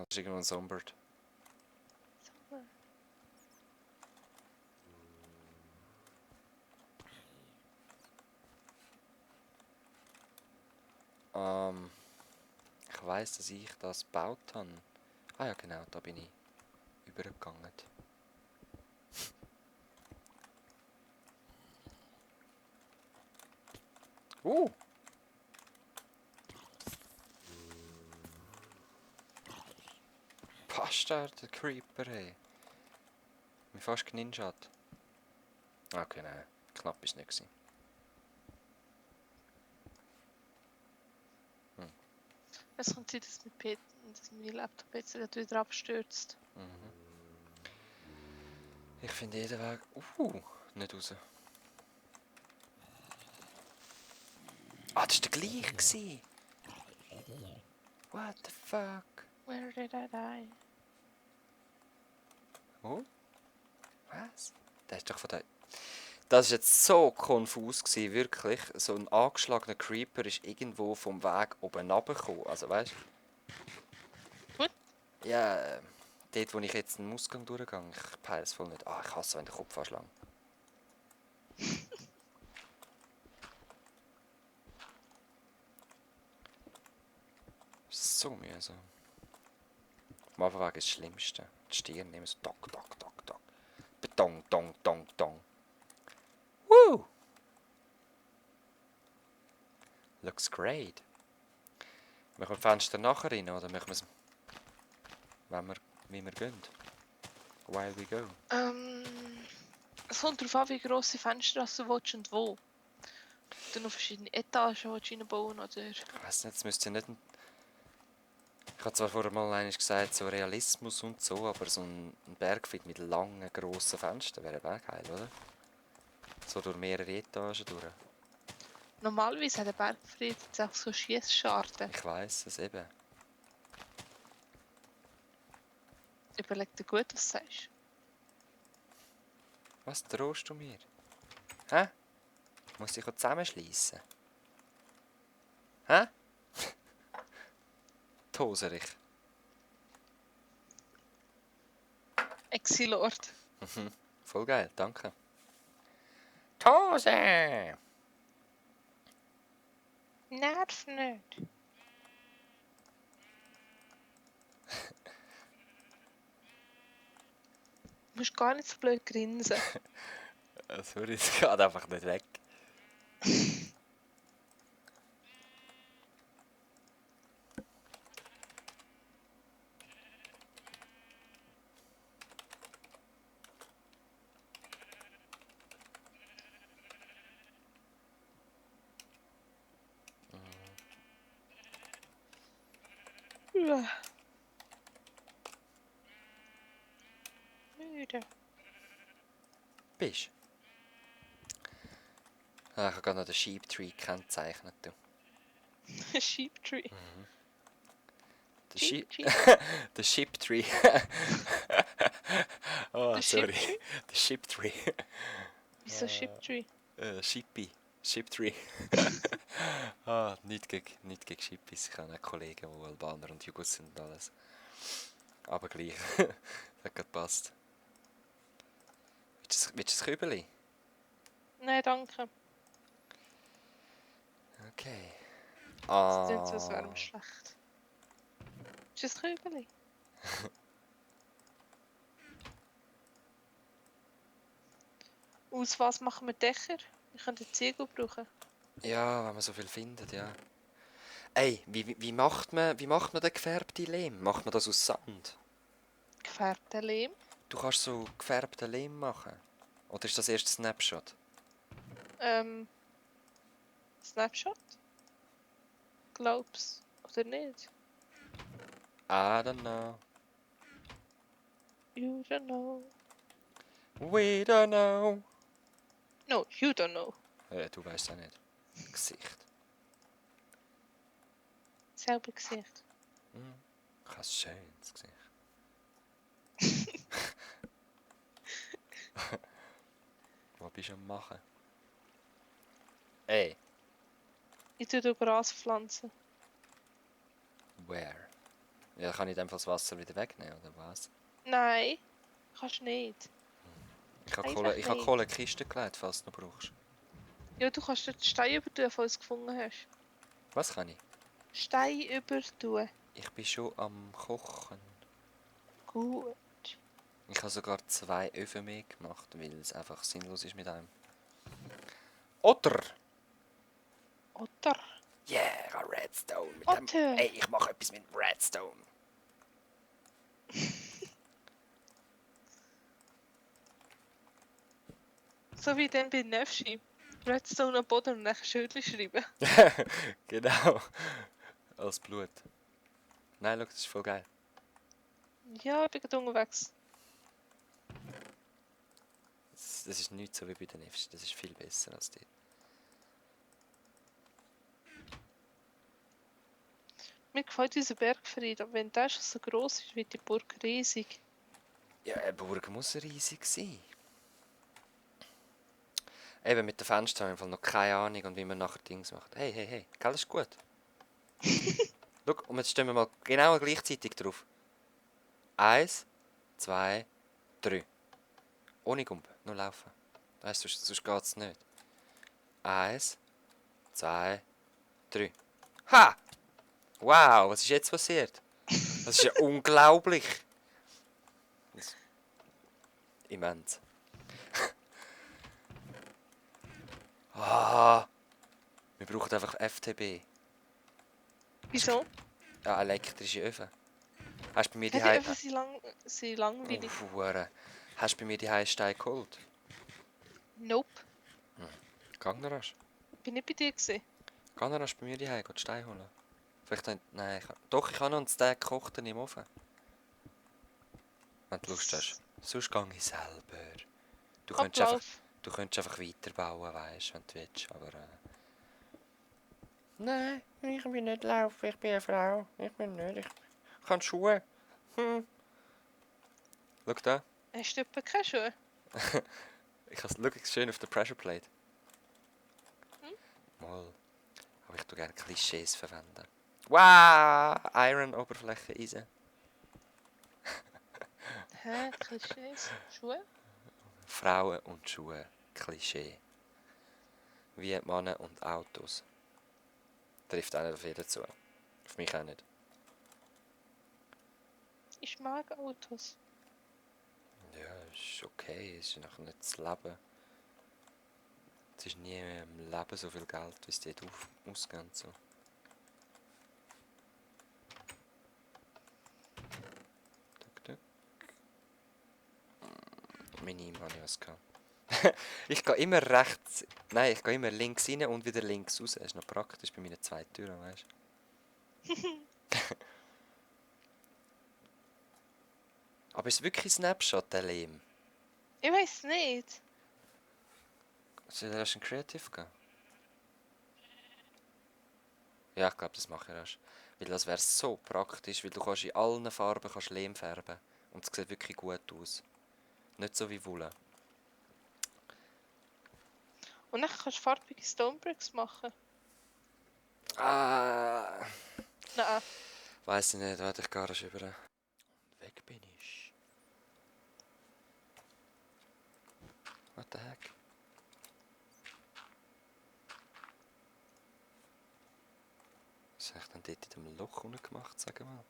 ist irgendwo ein Songbird. Ich weiss, dass ich das gebaut habe. Ah ja, genau, da bin ich übergegangen. Bastard, der Creeper, ey. Mich fast geninjat. Okay, nein, knapp ist es nicht gewesen. Es kommt sein, dass mein Laptop jetzt wieder abstürzt. Mhm. Ich finde jeden Weg... nicht raus. Ah, das war der gleiche gewesen. What the fuck? Where did I die? Oh? Was? Der ist doch von der... Das war jetzt so konfus gewesen, wirklich. So ein angeschlagener Creeper ist irgendwo vom Weg oben runtergekommen. Also weißt du? Gut. Ja, dort wo ich jetzt einen Ausgang durchgehe, ich peile es voll nicht. Ah, ich hasse, wenn der Kopf anschlägt. So mühsam. Am Anfang ist das Schlimmste. Die Stirn nehmen so dock, dock, dock, dock. Beton, dong, dong, dong. Woo! Looks great. Machen wir das Fenster nachher rein oder machen wir es, wie wir gehen? While we go. Es kommt darauf an, wie grosse Fenster du willst und wo. Du noch verschiedene Etagen reinbauen oder... Ich weiss nicht, es müsste ja nicht... Ich habe zwar vorher mal einmal gesagt, so Realismus und so, aber so ein Bergfried mit langen, grossen Fenstern wäre auch geil, oder? So durch mehrere Etagen durch. Normalerweise hat der Bergfried jetzt auch so Schiessscharten. Ich weiss es eben. Überleg dir gut, was du sagst. Was drohst du mir? Hä? Muss ich zusammenschliessen? Hä? Toserich. Exilord. Voll geil, danke. Tose! Nerv nicht. Du musst gar nicht so blöd grinsen. Sorry, es geht einfach nicht weg. Ja. Müde. Bist ah, ich habe gerade noch den Sheep Tree gekennzeichnet. Sheep Tree. Der Sheep Tree. der Sheep Tree. Oh, Der sorry. Sheep Tree? Der Sheep Tree. Wieso Sheep Tree? Shippy. Sheep Tree. Nicht gegen Shippis. Ich habe auch Kollegen, die Albaner und Jugos sind und alles. Aber gleich. Das hat gerade gepasst. Willst du ein Kübeli? Nein, danke. Okay. Das klingt so, als wäre mir schlecht. Ist das Kübeli? Aus was machen wir Dächer? Wir können den Ziegel brauchen. Ja, wenn man so viel findet, ja. Ey, wie macht man den gefärbten Lehm? Macht man das aus Sand? Gefärbten Lehm. Du kannst so gefärbten Lehm machen. Oder ist das erst ein Snapshot? Snapshot? Glaubst oder nicht? I don't know. You don't know. We don't know. No, you don't know. Du weißt auch nicht. Gesicht. Selber Gesicht. Ich habe ein schönes Gesicht. Was bist du am machen? Ey. Ich tue Gras pflanzen. Where? Ja, kann ich dann das Wasser wieder wegnehmen, oder was? Nein, kannst nicht. Ich habe Einfach ich habe nicht. Kohle in die Kiste gelegt, falls du noch brauchst. Ja, du kannst dort Stein übertun, falls du es gefunden hast. Was kann ich? Stein übertun. Ich bin schon am Kochen. Gut. Ich habe sogar 2 Öfen mehr gemacht, weil es einfach sinnlos ist mit einem. Otter! Otter. Yeah, ich habe Redstone. Mit dem. Otter. Ey, ich mache etwas mit Redstone. So wie dann bei Nefschi. Redstone am Boden und dann Schildchen schreiben. Genau. Als Blut. Nein, schau, das ist voll geil. Ja, ich bin gerade unterwegs. Das ist nicht so wie bei den Nefs. Das ist viel besser als die. Mir gefällt unser Bergfried, aber wenn der schon so gross ist, wird die Burg riesig. Ja, eine Burg muss riesig sein. Eben mit den Fenstern habe ich im Fall noch keine Ahnung und wie man nachher Dings macht. Hey, hey, hey, gell, das ist gut. Schau, und jetzt stehen wir mal genau gleichzeitig drauf. 1, 2, 3. Ohne Gumpen, nur laufen. Weißt du, sonst geht es nicht. 1, 2, 3. Ha! Wow, was ist jetzt passiert? Das ist ja unglaublich. Das immens. Ah, wir brauchen einfach FTB. Wieso? Ja, elektrische Öfen. Hast du bei mir die Ja, die Öfen sind langweilig. Hure. Hast du bei mir die Steine geholt? Nope. Gang noch rasch. Bin nicht bei dir gewesen. Gang noch rasch bei mir die Steine holen. Vielleicht dann... Nein, doch, ich habe noch einen Steak gekocht im Ofen. Wenn du Lust hast. Sonst gehe ich selber. Du Ablauf. könntest einfach weiterbauen, weißt du, wenn du willst, aber... Nein, ich will nicht laufen, ich bin eine Frau. Ich bin nicht, ich kann Schuhe. Schau da. Hast du etwa keine Schuhe? Schau schön auf der Pressure Plate. Hm? Mal. Aber ich tue gerne Klischees verwenden. Wow! Iron Oberfläche Eisen. Hä? Klischees? Schuhe? Frauen und Schuhe. Klischee. Wie Männer und Autos. Trifft auch nicht auf jeden zu. Auf mich auch nicht. Ich mag Autos. Ja, ist okay. Es ist noch nicht das Leben. Es ist nie im Leben so viel Geld, wie es dort ausgeht. So. Tuck, tuck. Minim habe ich was gehabt. Ich gehe immer rechts. Nein, ich gehe immer links rein und wieder links raus. Das ist noch praktisch bei meinen 2 Türen, weißt du? Aber ist es wirklich ein Snapshot, der Lehm? Ich weiß nicht. Soll ich erst ein Creative gehen? Ja, ich glaube, das mache ich erst. Weil das wäre so praktisch, weil du kannst in allen Farben Lehm färben. Und es sieht wirklich gut aus. Nicht so wie Wolle. Und dann kannst du farbige Stonebricks machen. Ah, Nein. weiss ich nicht, warte, ich gehe rasch über. Weg bin ich. What the heck? Was habe ich denn dort in dem Loch unten gemacht, sag mal?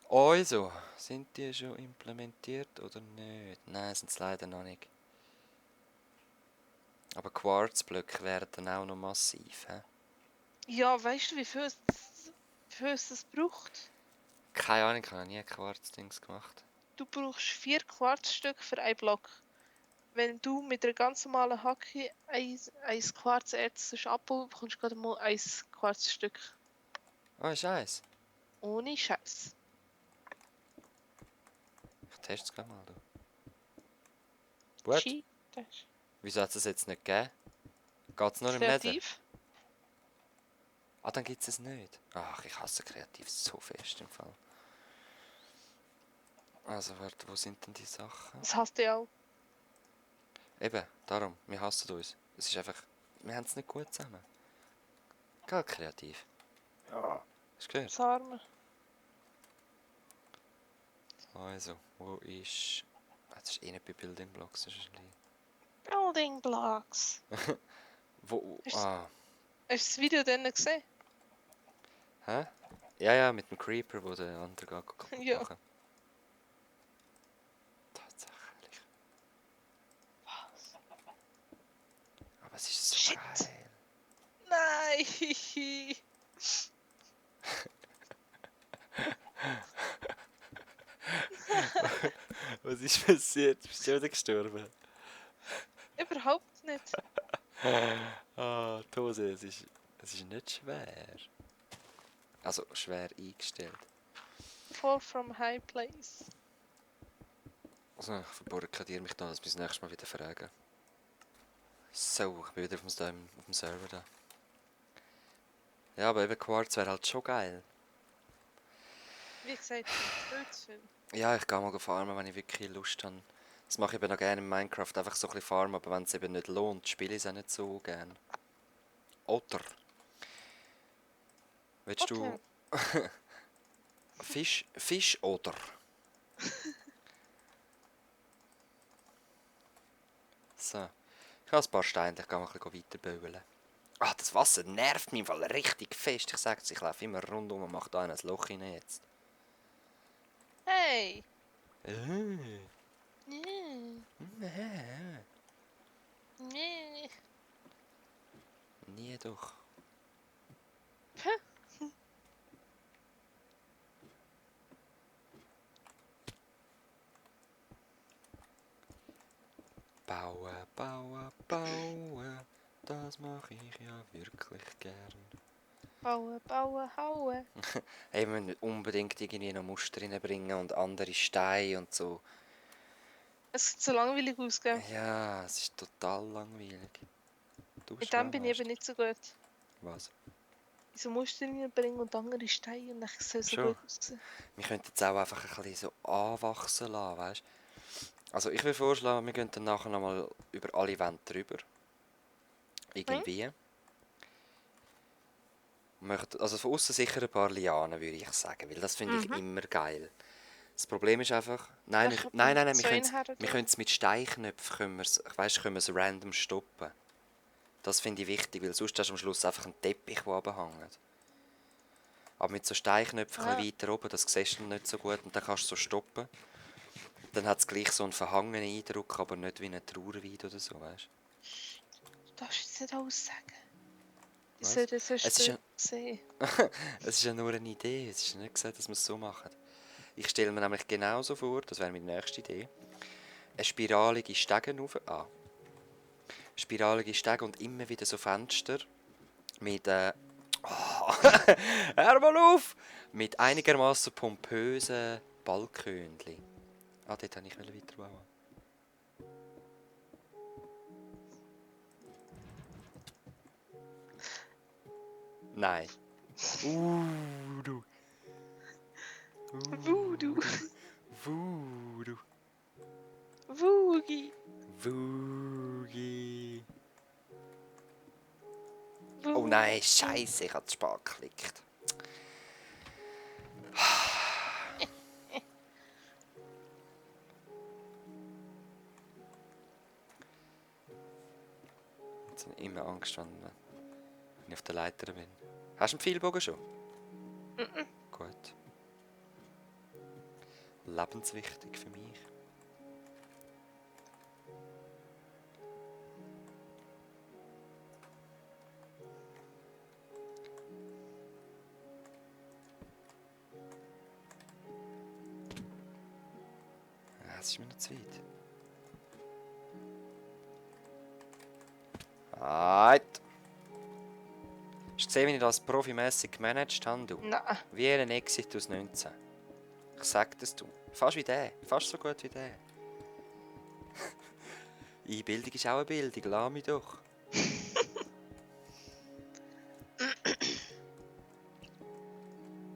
Also, sind die schon implementiert oder nicht? Nein, sind es leider noch nicht. Aber Quarzblöcke wären dann auch noch massiv, hä? Ja, weißt du, wie viel es das braucht? Keine Ahnung, ich habe noch nie Quarzdings gemacht. Du brauchst 4 Quarzstücke für einen Block. Wenn du mit einer ganz normalen Hacke ein Quarzerz abbauen, bekommst du gerade mal ein Quarzstück. Oh, Scheiß. Ohne Scheiß. Ich teste es gleich mal. Du. Gut. Das Wieso hat es das jetzt nicht gegeben? Geht es nur im Nether? kreativ. Ah, dann gibt es es nicht. Ach, ich hasse kreativ so fest im Fall. Also, warte, wo sind denn die Sachen? Das hast du ja auch. Eben, darum, wir hassen uns. Es ist einfach, wir haben es nicht gut zusammen. Gell, kreativ? Ja. Hast du gehört? Das Arme. Also, wo ist... Das ist eh nicht bei Building Blocks, das ist ein Building Blocks. Wo... Hast Ah, du das Video dann gesehen? hä? Ja, ja, mit dem Creeper, wo der andere kaputt Ja. machen. Tatsächlich. Was? Aber es ist so Shit. geil. Nein! Was ist passiert? Bist du wieder gestorben? Überhaupt nicht. Ah, die Hose, es ist nicht schwer. Also, schwer eingestellt. Fall from high place. Also, ich verbarrikadiere mich da, dass wir das nächste Mal wieder fragen. So, ich bin wieder auf dem Server da. Ja, aber eben Quartz wäre halt schon geil. Wie gesagt, viel zu viel. Ja, ich gehe mal farmen, wenn ich wirklich Lust habe. Das mache ich eben noch gerne in Minecraft, einfach so ein bisschen farmen, aber wenn es eben nicht lohnt, spiele ich es auch nicht so gerne. Oder? Willst Okay. du Fisch oder? So. Ich habe ein paar Steine, ich gehe mal ein bisschen weiter bügeln. Ah, das Wasser nervt mich im Fall richtig fest. Ich sage es, ich laufe immer rundum und mache da ein Loch rein jetzt. Hey! Nee. Nee. Nee. Nie doch. Bauen, bauen, bauen. Das mache ich ja wirklich gern. Bauen, bauen, hauen. Hey, wir müssen nicht unbedingt irgendwie noch Muster reinbringen und andere Steine und so. Es sieht so langweilig aus, gell? Ja, es ist total langweilig. Du Mit dem bin ich eben schwärmst. nicht so gut. Was? So Muster reinbringen und andere Steine und dann soll es so Schon. gut aussehen. Wir könnten jetzt auch einfach ein bisschen so anwachsen lassen, weißt du? Also ich würde vorschlagen, wir gehen dann nachher nochmal über alle Wände drüber. Irgendwie. Also von außen sicher ein paar Lianen, würde ich sagen, weil das finde ich immer geil. Das Problem ist einfach, nein, Vielleicht nein, ein nein, Zäune her wir tun. können es mit Steinknöpfen, können wir es random stoppen. Das finde ich wichtig, weil sonst hast du am Schluss einfach einen Teppich, der runterhängt. Aber mit so Steinknöpfen ein Ja, bisschen weiter oben, das siehst du nicht so gut und dann kannst du so stoppen. Dann hat es gleich so einen verhangenen Eindruck, aber nicht wie eine Trauerweide oder so, weißt du darfst jetzt nicht alles sagen. Die du? Was? sollen das Es ist, sonst ja, sehen. es ist ja nur eine Idee, es ist nicht gesagt, dass wir es so machen. Ich stelle mir nämlich genauso vor, das wäre meine nächste Idee, eine spiralige Stege rauf, spiralige Stege und immer wieder so Fenster mit, hör mal auf! Mit einigermaßen pompösen Balkönchen. Ah, dort wollte ich weiterbauen. Nein. Du. Voodoo. Voodoo. Woogie. Woogie. Oh Woogie. nein, Scheiße, ich habe zu spät geklickt. Jetzt habe ich immer Angst, wenn ich auf der Leiter bin. Hast du einen Pfeilbogen schon? Gut. Lebenswichtig für mich. Das ist mir noch zu weit. Halt! Hast du gesehen, wie ich das profimässig gemanagt habe? Du? Nein. Wie ein Exit aus 19. Ich sag das du. Fast wie der. Fast so gut wie der. Einbildung ist auch eine Bildung. Lass mich doch.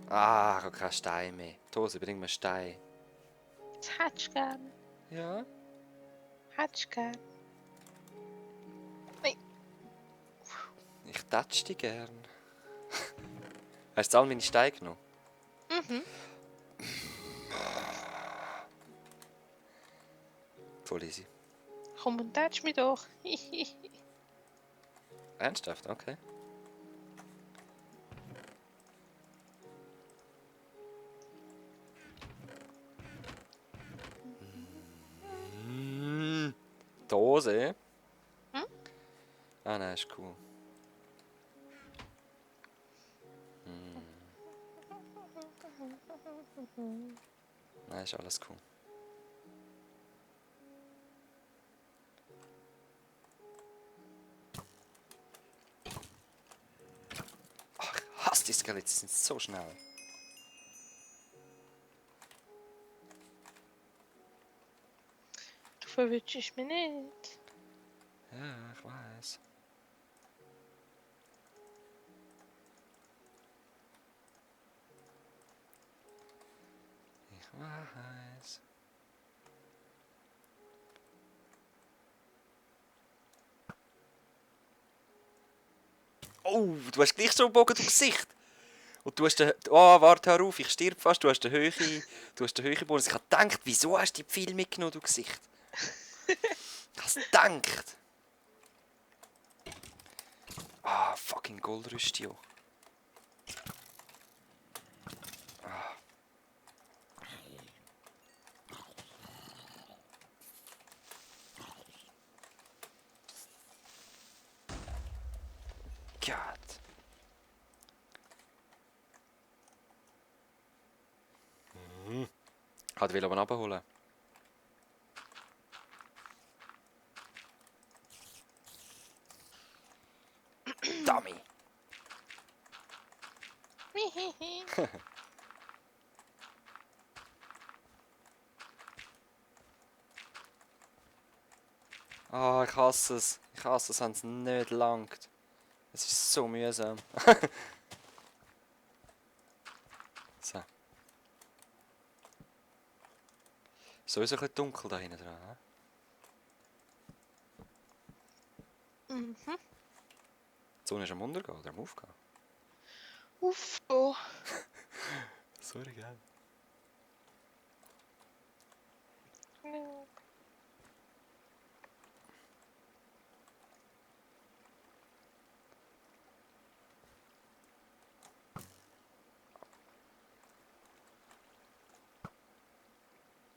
Ah, ich habe keinen Stein mehr. Tose, bring mir einen Stein. Das hättest du gern. Ja? Hättest du gern. Nein. Ich tätsch dich gern. Hast du all meine Steine genommen? Mhm. Voll easy. Komm und tätsch mich doch. Ernsthaft? Okay. Dose? Hm? Ah nein, ist cool. Nein, ist alles cool. Ach, ich hasse die Skelette, die sind so schnell. Du verwünschst mich nicht. Ja, ich weiß. Ich weiß. Oh, du hast gleich so einen Bogen im Gesicht. Und du hast den... Oh, warte, hör auf, ich stirb fast. Du hast den höheren Bonus. Ich habe gedacht, wieso hast du die Pfeil mitgenommen, du Gesicht? Ich habe es gedacht. Ah, fucking Goldrüstio. Gott. Ich will aber abholen. Dummy. Ah, ich hasse es. Ich hasse es, wenn es nicht langt. Es ist so mühsam. So. Sowieso ein bisschen dunkel da hinten dran. Mhm. Die Sonne ist am Untergehen oder am Aufgehen? Uff, oh. Sorry, gell? Ja.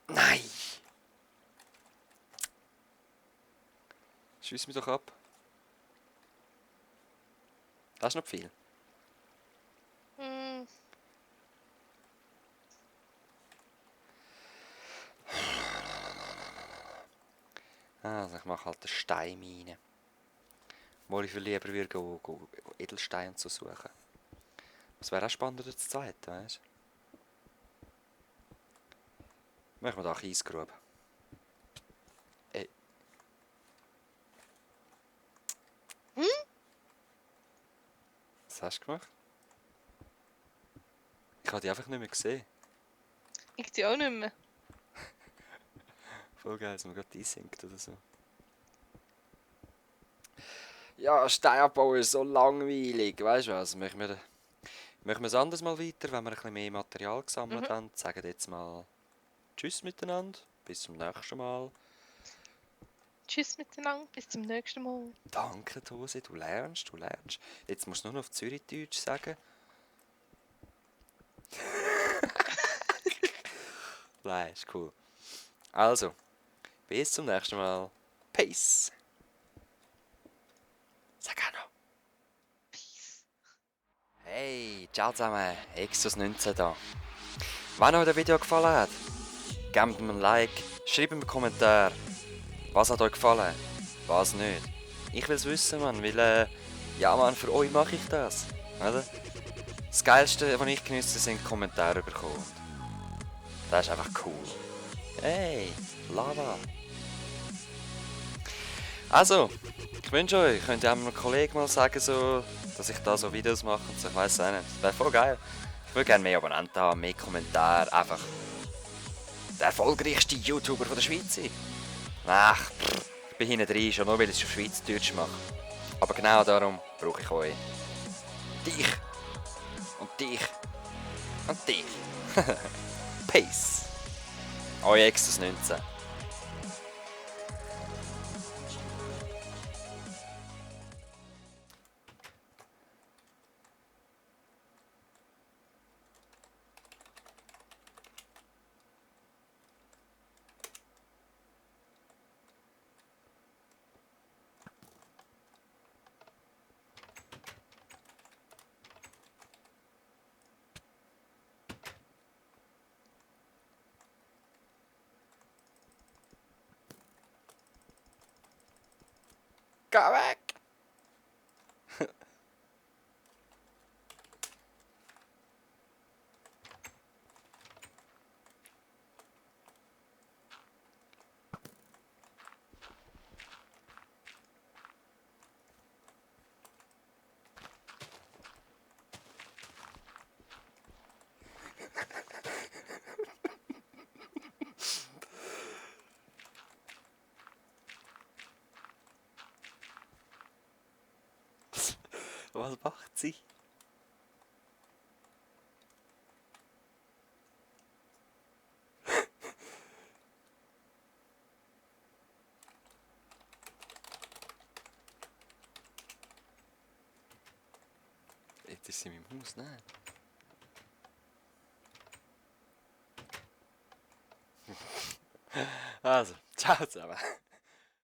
Nein! Schiess mich doch ab. Das ist noch viel. Hm. Also ich mache halt eine Steinmine. Wo ich viel lieber würde go Edelsteine zu suchen. Das wäre auch spannender als das zweite, weißt du? Machen wir da Kiesgrube. Ey. Hm? Was hast du gemacht? Ich habe die einfach nicht mehr gesehen. Ich die auch nicht mehr. Voll geil, dass man gerade einsinkt oder so. Ja, Steinabbau ist so langweilig. Weißt du was? Machen wir es anders mal weiter, wenn wir ein bisschen mehr Material gesammelt haben. Sagen jetzt mal Tschüss miteinander. Bis zum nächsten Mal. Tschüss miteinander, bis zum nächsten Mal. Danke, Tosi, du lernst, du lernst. Jetzt musst du nur noch auf Zürichdeutsch sagen. Nein, ist cool. Also, bis zum nächsten Mal. Peace. Sag auch noch. Peace. Hey, ciao zusammen. Exos19 da. Wenn euch das Video gefallen hat, gebt mir ein Like, schreibt mir einen Kommentar. Was hat euch gefallen? Was nicht? Ich will es wissen, Mann, weil, ja, Mann, für euch mache ich das. Oder? Das Geilste, was ich geniesse, sind Kommentare bekommen. Das ist einfach cool. Hey, Lava. Also, ich wünsche euch, könnt ihr einem Kollegen mal sagen, so, dass ich da so Videos mache und so, ich weiß auch nicht. Das wäre voll geil. Ich würde gerne mehr Abonnenten haben, mehr Kommentare, einfach der erfolgreichste YouTuber von der Schweiz sein. Ach, ich bin hinten drin, schon nur weil ich es auf Schweizerdeutsch mache. Aber genau darum brauche ich euch. Dich. Und dich. Und dich. Peace. Euer Exos 19. Geh weg! Was macht sie? Jetzt ist sie in meinem Haus, nein. Also, ciao zusammen.